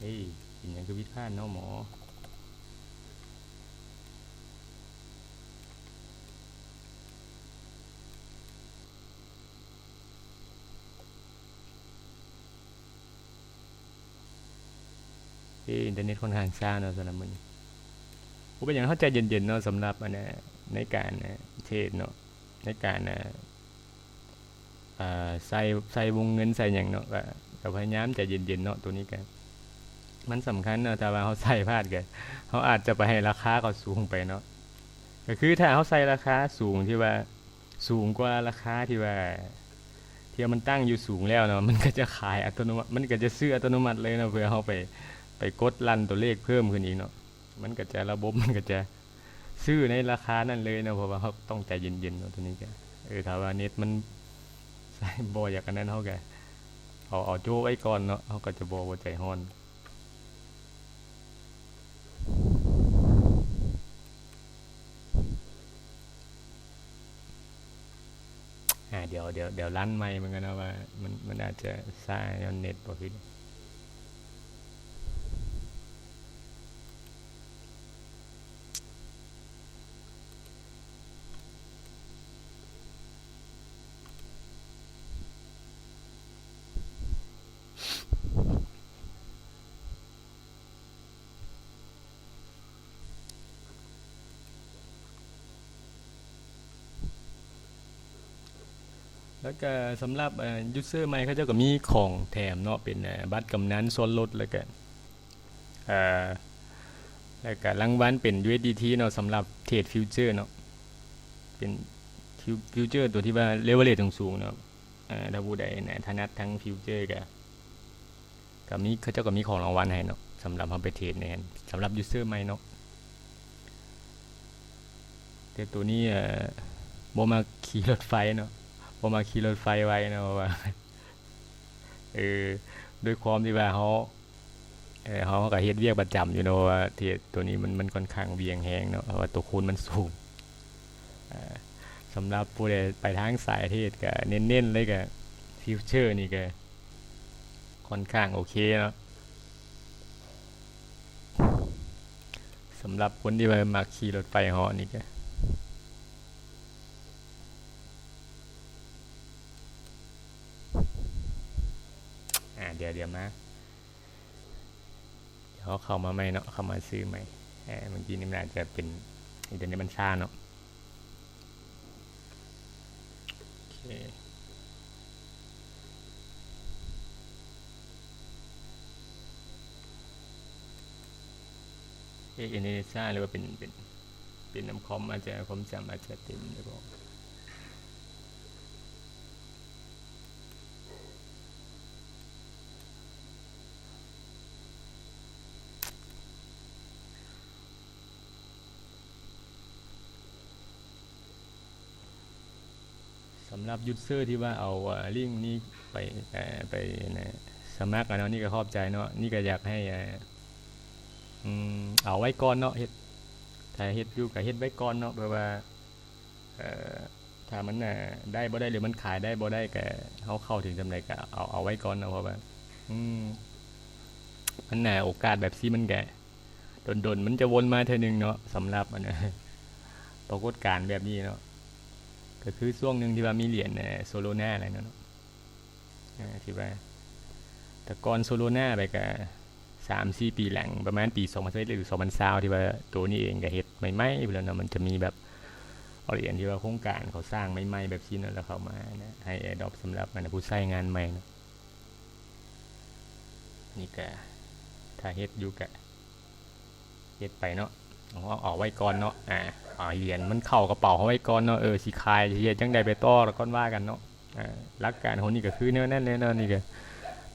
ເອີ ເປັນຫຍັງຄືຜິດພາດເນາະໝໍ? ເອີ ອິນເຕີເນັດຂ້ອນຂ້າງຊ້າເນາະສຳລັບມື້ນີ້. ບໍ່ເປັນຫຍັງ, ເຮົາໃຈເຢັນໆເນາະ ສຳລັບອັນ ໃນການເທຣດເນາະ ໃນການ ອ່າ ໃສ່ ໃສ່ວົງເງິນໃສ່ຫຍັງເນາະ ກະ ກະພະຍາຍາມໃຈເຢັນໆເນາະ. ໂຕນີ້ກະມັນສຳຄັນເນາະ, ຖ້າວ່າເຮົາໃສ່ພາດກະ ເຮົາອາດຈະໄປໃຫ້ລາຄາເຂົາສູງໄປເນາະ. ກະຄືຖ້າເຮົາໃສ່ລາຄາສູງທີ່ວ່າ ສູງກວ່າລາຄາທີ່ວ່າ ທີ່ວ່າມັນຕັ້ງຢູ່ສູງແລ້ວເນາະ, ມັນກະຈະຂາຍອັດຕະໂນມັດ ມັນກະຈະຊື້ອັດຕະໂນມັດເລີຍເນາະ ເພື່ອເຮົາໄປ ໄປກົດລັນຕົວເລກເພີ່ມຂຶ້ນອີກເນາະ. ມັນກະຈະ ລະບົບມັນກະຈະຊື້ໃນລາຄານັ້ນເລີຍເນາະ, ເພາະວ່າເຮົາຕ້ອງໃຈເຢັນໆເນາະ. ໂຕນີ້ກະ ເອີ ຖ້າວ່າເນັດມັນ ບໍ່ຢາກອັນນັ້ນ ເຮົາກະເອົາ ເອົາໂຈະໄວ້ກ່ອນເນາະ, ເຮົາກະຈະບໍ່ ບໍ່ໃຈຮ້ອນ. ອ່າ ດຽວ ດຽວ ດຽວລັນໃໝ່ເບິ່ງກັນເນາະວ່າ ມັນ ມັນອາດຈະຊ້າຍ້ອນເນັດບໍ່ຄື. ແລ້ວກະສຳລັບ ເອີ ຢູເຊີໃໝ່ ເຂົາເຈົ້າກະມີຂອງແຖມເນາະ ເປັນ ເອີ ບັດກຳນັນສ່ວນລົດ ແລ້ວກະ ເອີ ແລ້ວກະລາງວັນເປັນ ຢູເອັສດີທີ ເນາະ ສຳລັບເທຣດຟິວເຈີເນາະ ເປັນ ຟິວ ຟິວເຈີໂຕທີ່ວ່າເລເວີເຣຈສູງໆເນາະ. ເອີ ຖ້າຜູ້ໃດນະ ຖະໜັດທາງຟິວເຈີກະ ກະມີ ເຂົາເຈົ້າກະມີຂອງລາງວັນໃຫ້ເນາະ ສຳລັບເຮົາໄປເທຣດໃນຫັ້ນ ສຳລັບຢູເຊີໃໝ່ເນາະ. ແຕ່ໂຕນີ້ ເອີ ບໍ່ມັກຂີ່ລົດໄຟເນາະ ບໍ່ມັກຂີ່ລົດໄຟໄວເນາະ ເພາະວ່າ ເອີ ດ້ວຍຄວາມທີ່ວ່າເຮົາ ເອີ ເຮົາ ເຮົາກະເຮັດວຽກປະຈຳຢູ່ເນາະ ເພາະວ່າເທຣດໂຕນີ້ມັນ ມັນຂ້ອນຂ້າງຫວ່ຽງແຮງເນາະ ເພາະວ່າໂຕຄູນມັນສູງ. ອ່າ ສຳລັບຜູ້ໃດໄປທາງສາຍເທຣດກະເນັ້ນໆເລີຍ ກະຟິວເຈີນີ້ກະຂ້ອນຂ້າງໂອເຄເນາະ ສຳລັບຄົນທີ່ວ່າມັກຂີ່ລົດໄຟເຫາະນີ້ກະ ອ່າ ດຽວ ດຽວມາ ດຽວເຮົາເຂົ້າມາໃໝ່ເນາະ ເຂົ້າມາຊື້ໃໝ່. ເອີ ເມື່ອກີ້ນີ້ມັນອາດຈະເປັນອິນເຕີເນັດມັນຊ້າເນາະ. ໂອເຄ ເອ ອິນເຕີເນັດຊ້າ ຫຼືວ່າເປັນ ເປັນ ເປັນນຳຄອມ ອາດຈະ ຄວາມຈຳອາດຈະເຕັມ ຫຼືບໍ່. ສຳລັບຢູເຊີທີ່ວ່າເອົາ ເອີ ລິ້ງນີ້ໄປ ເອີ ໄປ ນະ ສະໝັກ ອັນນັ້ນນີ້ກະຂອບໃຈເນາະ ນີ້ກະຢາກໃຫ້ ເອີ ອືມ ເອົາໄວ້ກ່ອນເນາະ ເຮັດ ຖ້າເຮັດຢູ່ກະເຮັດໄວ້ກ່ອນເນາະ ເພື່ອວ່າ ເອີ ຖ້າມັນ ເອີ ໄດ້ບໍ່ໄດ້ ຫຼືມັນຂາຍໄດ້ບໍ່ໄດ້ ກະເຮົາເຂົ້າເຖິງສ່ຳໃດກະເອົາ ເອົາໄວ້ກ່ອນເນາະ ເພາະວ່າ ອືມ ມັນ ເອີ ໂອກາດແບບຊີ້ມັນກະດົນໆ ມັນຈະວົນມາເທື່ອໜຶ່ງເນາະ ສຳລັບອັນ ປາກົດການແບບນີ້ເນາະ. ກະຄືຊ່ວງໜຶ່ງທີ່ວ່າມີຫຼຽນ ເອີ ໂຊໂລນາ ແລ້ວເນາະ ເອີ ທີ່ວ່າ ແຕ່ກ່ອນໂຊໂລນາໄປກະ ສາມສີ່ປີຫຼັງ ປະມານປີສອງພັນຊາວເອັດ ຫຼື ສອງພັນຊາວ ທີ່ວ່າໂຕນີ້ເອງກະເຮັດໃໝ່ໆພຸ້ນແຫຼະເນາະ ມັນຈະມີແບບ ເອົາຫຼຽນທີ່ວ່າໂຄງການເຂົາສ້າງໃໝ່ໆແບບຊີ້ເນາະ ແລ້ວເຂົ້າມານະ ໃຫ້ແອດຣອບສຳລັບ ອັນ ຜູ້ໃຊ້ງານໃໝ່ເນາະ. ນີ້ກະ ຖ້າເຮັດຢູ່ກະເຮັດໄປເນາະ ເອົາ ເອົາໄວ້ກ່ອນເນາະ ອາ ເອົາຫຼຽນມັນເຂົ້າກະເປົາເຮົາໄວ້ກ່ອນເນາະ ເອີ ຊິຂາຍຊິເຮັດຈັ່ງໃດໄປຕໍ່ລະກ່ອນວ່າກັນເນາະ. ອ່າ ຫຼັກການຂອງນີ້ກະຄືແນວນັ້ນແນວນັ້ນ ນີ້ກະ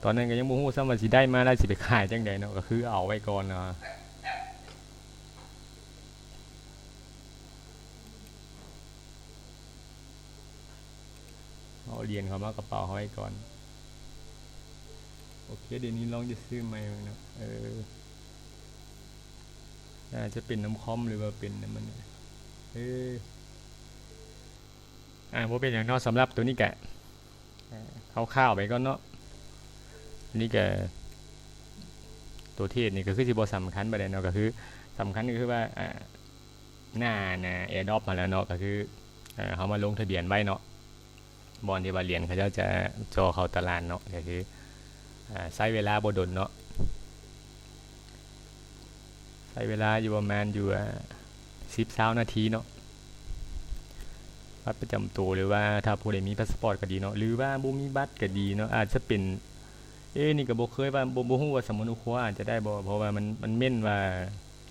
ຕອນນັ້ນກະຍັງບໍ່ຮູ້ຊ້ຳວ່າຊິໄດ້ມາແລ້ວຊິໄປຂາຍຈັ່ງໃດເນາະ ກະຄືເອົາໄວ້ກ່ອນເນາະ ເອົາຫຼຽນເຂົ້າມາກະເປົາເຮົາໄວ້ກ່ອນ. ໂອເຄ ດຽວນີ້ລອງຈະຊື້ໃໝ່ເບິ່ງເນາະ ເອີ ອາດຈະເປັນນຳຄອມ ຫຼືວ່າເປັນນຳມັນ ເອີ ອ່າ ບໍ່ເປັນຫຍັງເນາະ ສຳລັບໂຕນີ້ກະ ອ່າ ຄ່າວໆໄປກ່ອນເນາະ. ອັນນີ້ກະ ໂຕເທຣດນີ້ກໍຄືຊິບໍ່ສຳຄັນປານໃດເນາະ ກໍຄືສຳຄັນກໍຄືວ່າ ອາ ໜ້າ ໜ້າ Airdrop ຫັ້ນແຫຼະເນາະ ກໍຄື ເອີ ເຮົາມາລົງທະບຽນໄວ້ເນາະ ບ່ອນທີ່ວ່າຫຼຽນເຂົາເຈົ້າຈະເຈາະເຂົ້າຕະຫຼາດເນາະ ກໍຄື ອາ ໃຊ້ເວລາບໍ່ດົນເນາະ ໃຊ້ເວລາຢູ່ປະມານຢູ່ ອາ ສິບ ຊາວນາທີເນາະ ບັດປະຈຳໂຕ ຫຼືວ່າຖ້າຜູ້ໃດມີພາສປອດກໍດີເນາະ ຫຼືວ່າບໍ່ມີບັດກໍດີເນາະ ອາດຈະເປັນ ເອ ນີ້ກໍບໍ່ເຄີຍວ່າ ບໍ່ ບໍ່ຮູ້ວ່າສຳມະໂນຄົວອາດຈະໄດ້ບໍ່ ເພາະວ່າມັນ ມັນເໝັ້ນວ່າ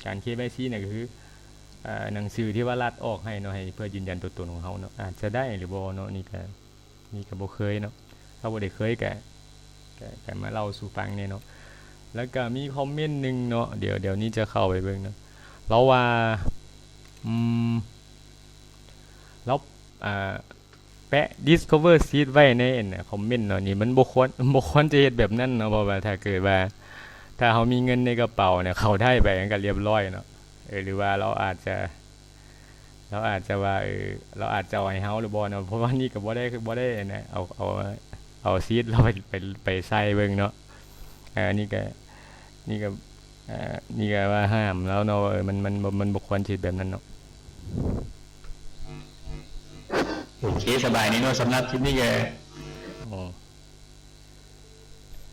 ການ ເຄວາຍຊີ ນີ້ກໍຄື ອາ ໜັງສືທີ່ວ່າລັດອອກໃຫ້ເນາະ ໃຫ້ເພື່ອຢືນຢັນຕົວຕົນຂອງເຮົາເນາະ ອາດຈະໄດ້ຫຼືບໍ່ເນາະ ນີ້ກໍ ນີ້ກໍບໍ່ເຄີຍເນາະ ຖ້າຜູ້ໃດເຄີຍກໍ ກໍ ກໍມາເລົ່າສູ່ຟັງແດ່ເນາະ ແລ້ວກໍມີຄອມເມັນໜຶ່ງເນາະ ດຽວ ດຽວນີ້ຈະເຂົ້າໄປເບິ່ງເນາະ ລາວວ່າ ອືມ ລາວ ອາ ແປະ Discover Seed ໄວ້ໃນອັນຄອມເມັນເນາະ ນີ້ມັນບໍ່ຄວນ ບໍ່ຄວນຈະເຮັດແບບນັ້ນເນາະ ເພາະວ່າຖ້າເກີດວ່າ ຖ້າເຮົາມີເງິນໃນກະເປົານະ ເຂົາໄດ້ໄປມັນກໍລຽບຮ້ອຍເນາະ ເອີ ຫຼືວ່າລາວອາດຈະ ລາວອາດຈະວ່າ ເອີ ລາວອາດຈະເອົາໃຫ້ເຮົາຫຼືບໍ່ເນາະ ເພາະວ່ານີ້ກໍບໍ່ໄດ້ ບໍ່ໄດ້ນະ ເອົາ ເອົາ ເອົາ Seed ລາວໄປ ໄປ ໄປໃສ່ເບິ່ງເນາະ ເອີ ນີ້ກໍ ນີ້ກໍ ເອີ ນີ້ກໍວ່າຫ້າມລາວເນາະ ເອີ ມັນ ມັນ ມັນບໍ່ຄວນຊິເຮັດແບບນັ້ນເນາະ ໂອເຄ ສະບາຍດີເນາະ ສຳລັບຄລິບນີ້ກໍ ໂອ້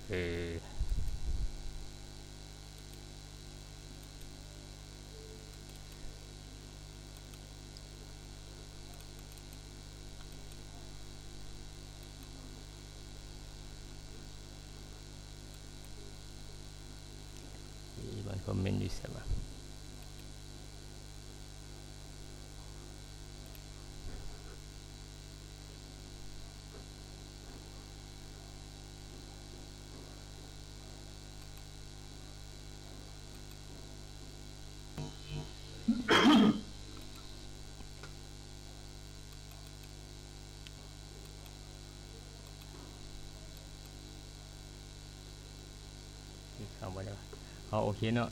ເອີ ເອີ ບາງຄອມເມັນຢູ່ໃສວະ? ເຂົ້າບໍ່ໄດ້ວະ ເອົາ ໂອເຄເນາະ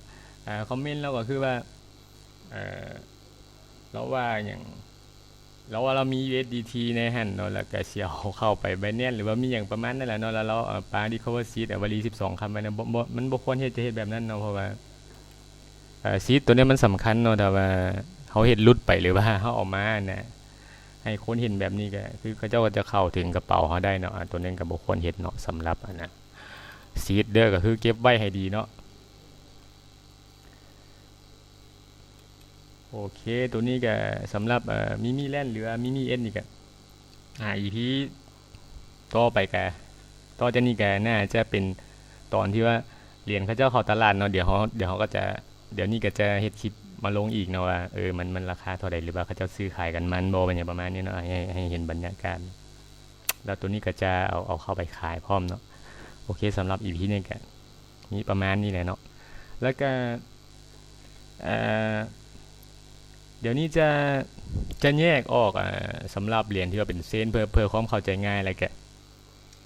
ອາ ຄອມເມັນລາວກໍຄືວ່າ ເອີ ລາວວ່າຫຍັງ ລາວວ່າລາວມີ USDT ໃນຫັ້ນເນາະ ແລ້ວກໍຊິເອົາເຂົ້າໄປ Binance ຫຼືວ່າມີຫຍັງປະມານນັ້ນແຫຼະເນາະ ແລ້ວລາວ ເອີ ປະ Discover Seed ໄວ້ ອີກສິບສອງຄຳໄວ້ນະ ບໍ່ ບໍ່ ມັນບໍ່ຄວນເຮັດ ຈະເຮັດແບບນັ້ນເນາະ ເພາະວ່າ ເອີ Seed ໂຕນີ້ມັນສຳຄັນເນາະ ຖ້າວ່າເຮົາເຮັດຫຼຸດໄປ ຫຼືວ່າເຮົາເອົາມານະ ໃຫ້ຄົນເຫັນແບບນີ້ ກໍຄືເຂົາເຈົ້າກໍຈະເຂົ້າເຖິງກະເປົາເຮົາໄດ້ເນາະ ອາ ໂຕນັ້ນກໍບໍ່ຄວນເຮັດເນາະ ສຳລັບອັນນະ Seed ເດີ ກໍຄືເກັບໄວ້ໃຫ້ດີເນາະ. ໂອເຄ ໂຕນີ້ກະສຳລັບ ເອີ ມີມີແລນ ຫຼືວ່າມີມີເອັນນີ້ກະ ອາ ອີພີຕໍ່ໄປກະ ຕໍ່ຈາກນີ້ກະໜ້າຈະເປັນຕອນທີ່ວ່າຫຼຽນເຂົາເຈົ້າເຂົ້າຕະຫຼາດເນາະ ດຽວເຮົາ ດຽວເຮົາກໍຈະ ດຽວນີ້ກໍຈະເຮັດຄລິບມາລົງອີກເນາະວ່າ ເອີ ມັນ ມັນລາຄາເທົ່າໃດ ຫຼືວ່າເຂົາເຈົ້າຊື້ຂາຍກັນມັນບໍ່ ເປັນຫຍັງປະມານນີ້ເນາະ ໃຫ້ ໃຫ້ເຫັນບັນຍາກາດ ແລ້ວໂຕນີ້ກໍຈະເອົາ ເອົາເຂົ້າໄປຂາຍພ້ອມເນາະ. ໂອເຄ ສຳລັບອີພີນີ້ກະມີປະມານນີ້ແຫຼະເນາະ ແລ້ວກະ ເອີ ດຽວນີ້ຈະ ຈະແຍກອອກ ເອີ ສຳລັບຫຼຽນທີ່ວ່າເປັນເຊນ ເພື່ອ ເພື່ອຄວາມເຂົ້າໃຈງ່າຍ ແລ້ວກະ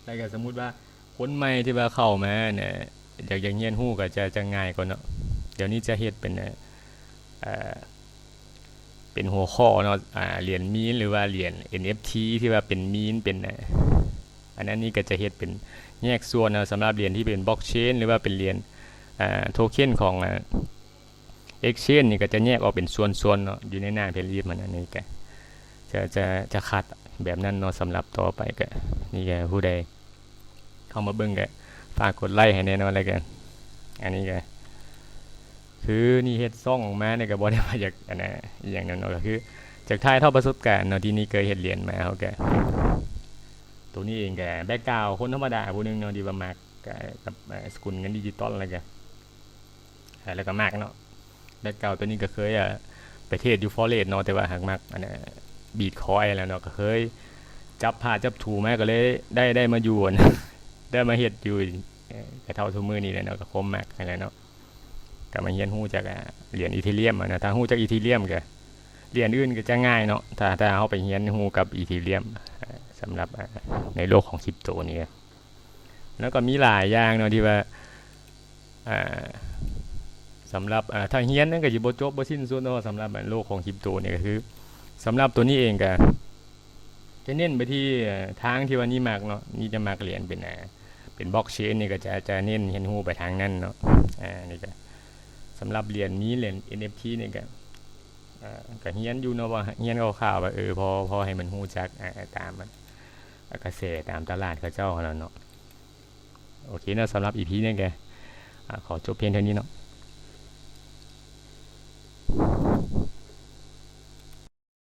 ແລ້ວກະສົມມຸດວ່າຄົນໃໝ່ທີ່ວ່າເຂົ້າມານະ ຢາກ ຢາກຮຽນຮູ້ກໍຈະ ຈະງ່າຍກວ່າເນາະ. ດຽວນີ້ຈະເຮັດເປັນ ເອີ ເປັນຫົວຂໍ້ເນາະ ອາ ຫຼຽນມີນ ຫຼືວ່າຫຼຽນ ເອັນເອັຟທີ ທີ່ວ່າເປັນມີນ ເປັນ ອັນນັ້ນນີ້ກໍຈະເຮັດເປັນແຍກສ່ວນເນາະ ສຳລັບຫຼຽນທີ່ເປັນບລັອກເຊນ ຫຼືວ່າເປັນຫຼຽນ ອາ ໂທເຄັນຂອງ ອາ ເອັກເຊນນີ້ກໍຈະແຍກອອກເປັນສ່ວນໆເນາະ ຢູ່ໃນໜ້າເພຈ Live ມັນ ອັນນີ້ກະຈະ ຈະ ຈະຄັດແບບນັ້ນເນາະ. ສຳລັບຕໍ່ໄປກະ ນີ້ກະຜູ້ໃດເຂົ້າມາເບິ່ງກະຝາກກົດໄລໃຫ້ແດ່ເນາະ ແລ້ວກະ ອັນນີ້ກະ ຄືນີ້ເຮັດຊ່ອງອອກມານີ້ກະບໍ່ໄດ້ວ່າຢາກ ອັນນະ ອີ່ຫຍັງນັ້ນເນາະ ກະຄືຢາກຖ່າຍທອດປະສົບການເນາະ ທີ່ນີ້ເຄີຍເຮັດຫຼຽນມາ ເຮົາກະ ໂຕນີ້ເອງກະແບັກກຣາວຄົນທຳມະດາຜູ້ໜຶ່ງເນາະ ທີ່ວ່າມັກ ກະ ກັບ ເອີ ສະກຸນເງິນດິຈິຕອນ ແລ້ວກະ ເອີ ແລ້ວກໍມັກເນາະ ແບັກກຣາວໂຕນີ້ກໍເຄີຍ ເອີ ໄປເທຣດຢູ່ Forex ເນາະ ແຕ່ວ່າຫາກມັກ ອັນ Bitcoin ແລ້ວເນາະ ກໍເຄີຍຈັບຜ້າຈັບຖູມາ ກໍເລີຍໄດ້ ໄດ້ມາຢູ່ ໄດ້ມາເຮັດຢູ່ ເອີ ກະເທົ່າທຸກມື້ນີ້ແຫຼະເນາະ ກໍຄວາມມັກຫັ້ນແຫຼະເນາະ ກໍມາຮຽນຮູ້ຈາກ ອາ ຫຼຽນ Ethereum ນະ. ຖ້າຮູ້ຈັກ Ethereum ກໍ ຫຼຽນອື່ນກໍຈະງ່າຍເນາະ ຖ້າ ຖ້າເຮົາໄປຮຽນຮູ້ກັບ Ethereum ສຳລັບ ອາ ໃນໂລກຂອງຄຣິບໂຕນີ້ ແລ້ວກໍມີຫຼາຍຢ່າງເນາະ ທີ່ວ່າ ອ່າ ສຳລັບ ອ່າ ຖ້າຮຽນນັ້ນກໍຊິບໍ່ຈົບບໍ່ສິ້ນສຸດເນາະ ສຳລັບໂລກຂອງຄຣິບໂຕນີ້ ກໍຄືສຳລັບໂຕນີ້ເອງກໍຈະເນັ້ນໄປທີ່ ເອີ ທາງທີ່ວ່ານີ້ມັກເນາະ ນີ້ຈະມັກຫຼຽນເປັນ ອ່າ ເປັນ blockchain ນີ້ກໍຈະ ຈະເນັ້ນຮຽນຮູ້ໄປທາງນັ້ນເນາະ. ອາ ນີ້ກໍສຳລັບຫຼຽນມີ ຫຼຽນ ເອັນເອັຟທີ ນີ້ກໍ ອາ ກໍຮຽນຢູ່ເນາະ ວ່າຮຽນຄ່າວໆ ວ່າ ເອີ ພໍ ພໍໃຫ້ມັນຮູ້ຈັກ ອາ ຕາມ ອາ ກະແສຕາມຕະຫຼາດເຂົາເຈົ້າຫັ້ນແຫຼະເນາະ. ໂອເຄເນາະ ສຳລັບ ອີພີ ນີ້ກໍ ອາ ຂໍຈົບພຽງເທົ່ານີ້ເນາະ.